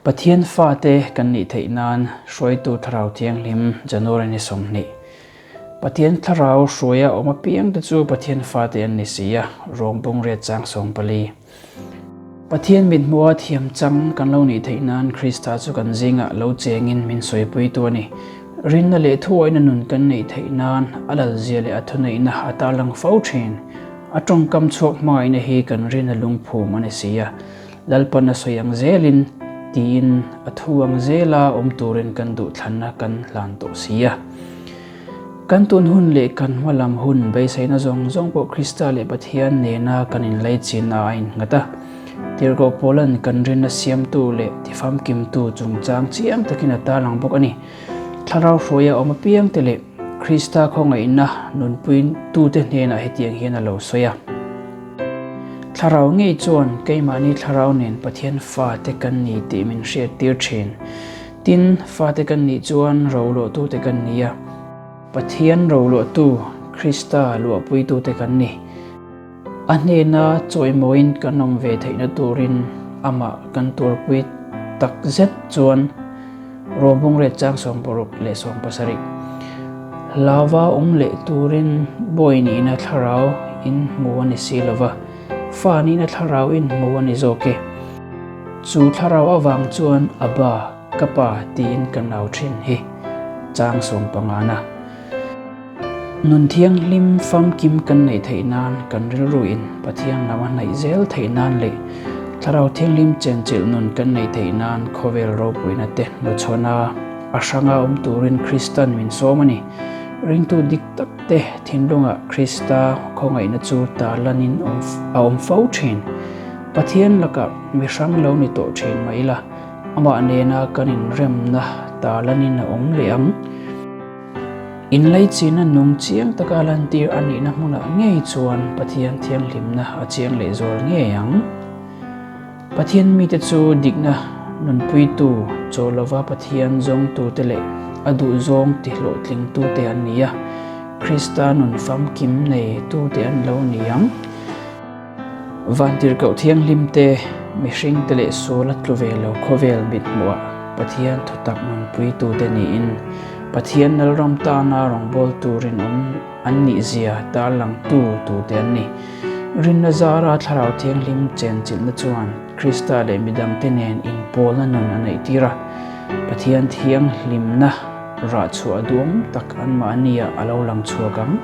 Pathian fate kan nih theih nan Hruaitu Thlarau Thianghlim January ni 20. Pathian Thlarau hruaia awm apiangte chu Pathian fate an ni si a, Rom bung riat chang 14. Pathian mithmuha thiam chang kan lo nih theih nan Krista chu kan zingah lo chengin min sawipuitu a ni. Rinna leh thuawihna nun kan neih theih nan a lalzia leh a thuneihna a tarlang fo thin. A tawngkam chhuak hmangaihna hi kan rinna lungphum a ni si a. Lalpan a sawi ang zelin tiin a thu ang zela awm turin kan duhthlanna kan hlan tawh si a. Kan tun hun leh kan hma lam hun beiseina zawng zawng pawh Krista leh Pathian nena kan inlaichinna a innghat a. Tirhkoh Paula'n kan rinna siamtu leh tifamkimtu chungchang chiang takin a tarlang bawk a ni. Thlarau hruaia awm apiangte leh Krista khawngaihna nunpuitute hnenah hetiang hian a lo sawi a. Thlarau ngei chuan keimahni thlarau nen Pathian fate kan ni tih min hriattir thin. Tin, fate kan nih chuan roluahtute kan ni a. Pathian roluahtu, Krista luahpuitute kan ni. A hnena chawimawiin kan awm ve theihna turin amah kan tuarpui tak zet chuan Rom bung riat chang 60 leh 70. Hlauva awm leh turin bawi nihna thlarau in hmu a ni si lova, fa nihna thlarau in hmu a ni zawk e. Chu thlarau avang chuan Abba, ka pa tiin ka nau thin hi chang 15 na. Nun thianghlim famkim kan neih theih nan kan rilruin Pathian lam a hnaih zel theih nan leh Thlarau Thianghlim chenchilh nun kan neih theih nan khawvel ropuina te hnuchhawn a, a hranga awm turin Kristan min sawm a ni. Ringtu dik tak te thinlungah Krista khawngaihna chu tarlanin a awm fo thin. Pathian lakah mi hrang lo ni tawh thin mah ila, amah nena kan inremna tarlanin a awm leh ang. Inlaichinna nung chiang taka lantir a nihna hmunah ngei chuan Pathian thianghlimna a chiang lehzual ngei ang. Pathian mite chu dikna nunpuitu, chaw lova Pathian zawngtute leh a duhzawng tihlawhtlingtute an ni a, Krista nun famkim neitute an lo ni ang. Vantirhkoh thianghlimte, mihringte leh sual a tlu ve lo khawvel mithmuhah Pathian thutak nunpuitute niin, Pathian Lalram tana rawngbawltu rinawm an nihzia tarlangtu turte an ni. Rinna zara Thlarau Thianghlim chenchilhna chuan Krista leh midangte nen inpawlna nun a neihtir a, Pathian thianghlimna rahchhuah duam tak anmahniah a lo lang chhuak ang.